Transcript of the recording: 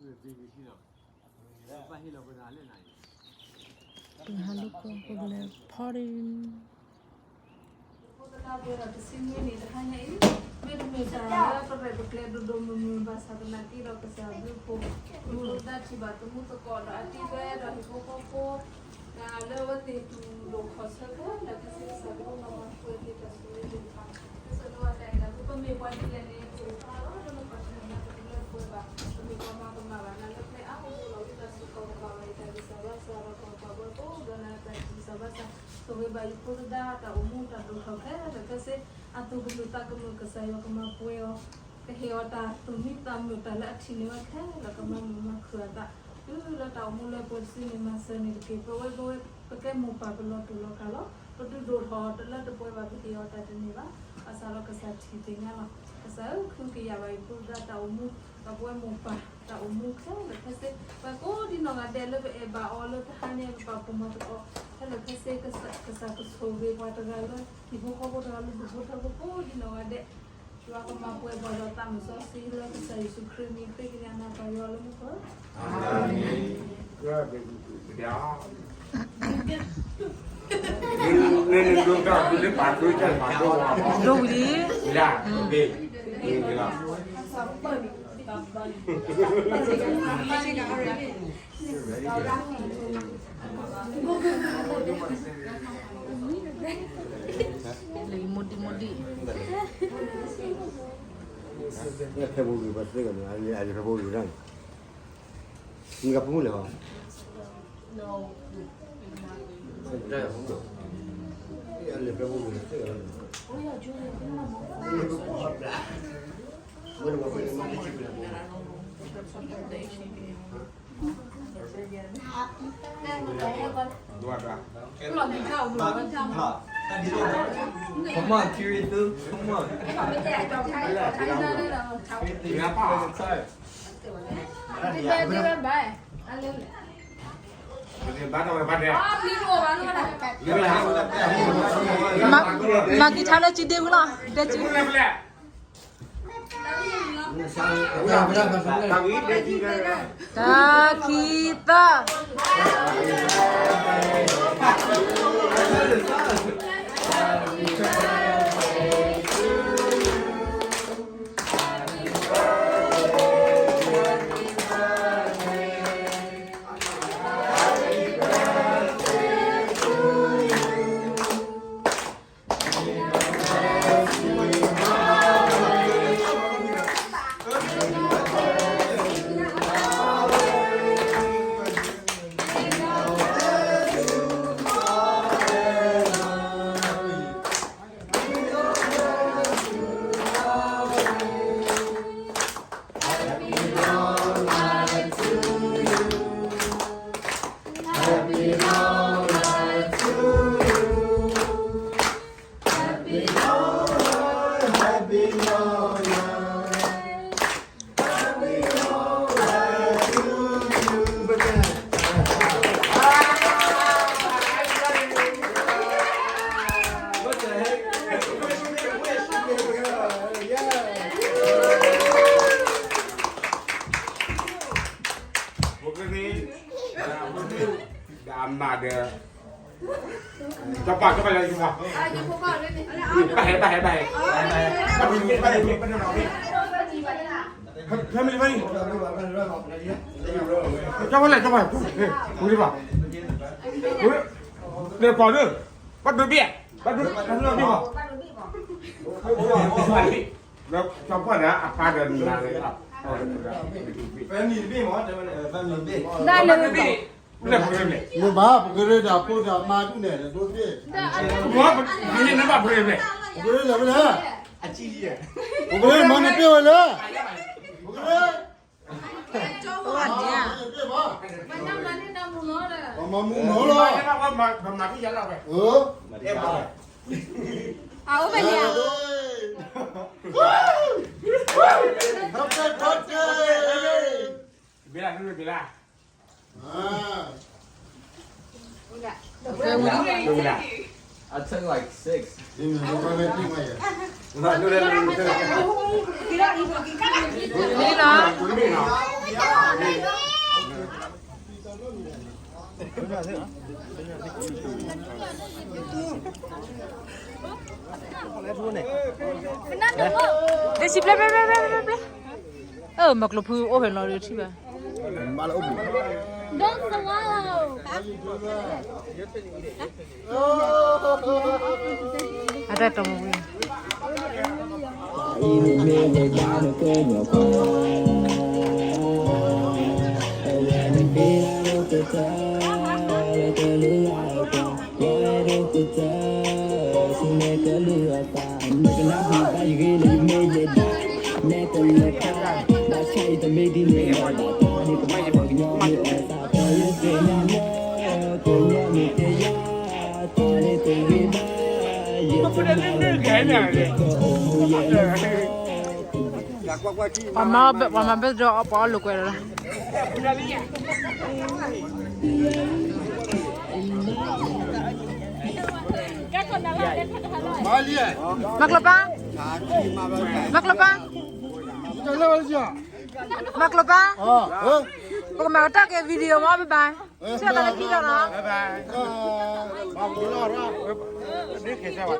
ပဟဲလၢကီၢ်ပူၤလၢ party ဖိသဒါပှဲၤဒီး တဆံနွံနံၣ်တဟါညါအံၤ, မ့တမ့ၢ်တၢ်လၢပရဲၣ်ပကျဲၤဒိၣ်ဒိၣ်မုၢ်မုၢ် ဘၣ်ဆၣ်သနာ်က့ဒီး ကစၢ်ဘျုးဖှိၣ် ဖိသဒါထံၣ်ဘၣ်သမူသကိးဒီးအတံၤဝဲဒီးဟံၣ်ဖိဃီဖိ တၢ်လၢအဝဲသ့ၣ်တူၢ်လိာ်ခီၣ်ဆၢခဲလၢာ်ခဲဆ့ ကစၢ်ဒိၣ်မၤမၤပှဲၤက့ၤတၢ်ဆိၣ်ဂ့ၤသ့ၣ်တဖၣ် ကစၢ်ဒိၣ်အတၢ်အဲၣ်တၢ်ကွံ ပမ့ၢ်ပှၤဒ်လဲၣ်န့ၣ် ပအိၣ်ဖျါလီၤ လၢပှၤတနီၤနီၤ ပတလၢပှဲၤဘၣ် ပမ့ၢ်ပှၤမၤကမၣ်ဘၣ်နၤလၢပျဲအါ အိၣ်လီၤဝံသးစူၤ ကီၢ်ကဘၣ်ဝဲတၢ်ဂံၢ်စၢ်ဘါစၢ်ဒီး ကီၢ်ပှၤဘၣ်ကိးဂၤဒဲး တၢ်ဂံၢ်စၢ်ဘါစၢ် ဆိၣ်ဂ့ၤဘၣ်ယဖိသဒါ တၢ်အိၣ်မူတၢ်ဒိၣ်ထီၣ်ခဲလၢာ်ခဲဆ့ အသူၣ်ကလုၢ်သးကမုာ် ကစၢ်ယွၤကမၤပှဲၤအီၤ ကဟ့ၣ်အီၤတၢ်သူၣ်မံသးမုာ် တၢ်လၢအထံၣ်န့ၢ်ဝဲခဲလၢာ် ကမၤမုာ်မၤခုၣ်အသး တုၤလၢတၢ်အိၣ်မူလၢပှဲၤတစုန့ၣ် မၤစၢၤန့ၣ်တက့ၢ် ပဝဲပဝဲ ပကဲမိၢ်ပၢ်ပလီၤတူာ်လီၤကာ်လီၤ ပဒုးဒိၣ်ထီၣ်အီၤ တလၢတပှဲၤဘၣ် ပဟ့ၣ်အီၤတၢ်တန့ၢ်ဘၣ် ဘၣ်ဆၣ်ဒီးကစၢ်ထံၣ်သ့ၣ်ညါလီၤ ကစၢ်ဧၢ ခုကယာ်ဘၣ်ယဖိသဒါတၢ်အိၣ်မူ ဒီးပဝဲမိၢ်ပၢ်တၢ်အိၣ်မူခဲလၢာ်ခဲဆ့ ပှၤကိးဒံနီၢ်ဂၤဒဲးလၢပအဲၣ်ဘၣ်အီၤလၢတဟါန့ၣ် ပပာ်ဖှိၣ်မၤသကိး ခဲလၢာ်ခဲဆ့ ကစၢ်ကဆိၣ်ဂ့ၤပှၤတဂၤလၢ ဟံၣ်ဖိဃီဖိတဂၤလၢဒူၣ်ဖိထၢဖိကိးဒံနီၢ်ဂၤဒဲး ယွၤကမၤပှဲၤပှၤဒီးသးမုၢ်စီဆှံလၢကစၢ်ယ့ၣ်ၡူးခရံာ်မံၤဃ့ကညးနၤပၢ်ယွၤလၢမူခိၣ် ဒိဝံၤလံ လၢယမိၢ်ဒံၣ်မိၢ်ဒံၣ် ဖဲပူၤဂ့ၤပှၤသ့ၣ်ကီးန့ၣ် အလၢဖဲပူၤဂ့ၤဒၣ်န့ၣ် မ့ၢ်ကဖူလဲၣ်ဟီ အလၢဖဲပူၤဂ့ၤသ့ၣ်ကီး Come on, Kiri, dude. Come on. Happy birthday, bye. မၤကံၢ်ထါလၢစုဒ့ဝံၤလီၤ ဒဲစု တၢ ခံ သၢ. Family, family. Cho con lại, cho con. Ui, đi vào. Ui, để bỏ nữa. Bắt đuổi bia. Bắt đuổi, bắt đuổi bia. Cho con đã, à, pha gần là đấy. Family bia mà, family bia. Bắt đuổi bia. မ့ၢ်ဘၣ် ပကရၢဒၣ်ဖိဒၣ်မါဒုးနဲၣ်ဒိးသ့ၣ်, ပကရၢလၢာ်ဝဲလဲၣ်, ပကရၢမၤန့ၣ်ပ့ၢ်ဝဲလဲၣ်, ပကရၢ, ပမၤမူနီၤလီၤ, အအိၣ်ဖဲန့ၣ်, Happy birthday. ဘဲလၢ ဘဲလၢ I took like six. မ့ၢ်နီၤ, ဒ့ၣ်စံပျဲ ပျဲ ပျဲ ပျဲ ပျဲ ပျဲ အၢ မၤကျိၤဖုအိၣ်ဖဲလီၤဒီးထံၣ်ဘၣ် အတၢ်တမူဝံၤ ပှၤမၤဘၣ် ပှၤမၤဘၣ်ဒီး ပှၤအီၣ်လိာ်ကွဲလီၤလီၤ. မၤကျိၤပၤ, မၤကျိၤပၤ, မၤကျိၤပၤ, ပကမၤကတၢၢ်က့ၤ video မ့ၢ် bye bye, ဆၢသးလၢခံလီၤနီၤ.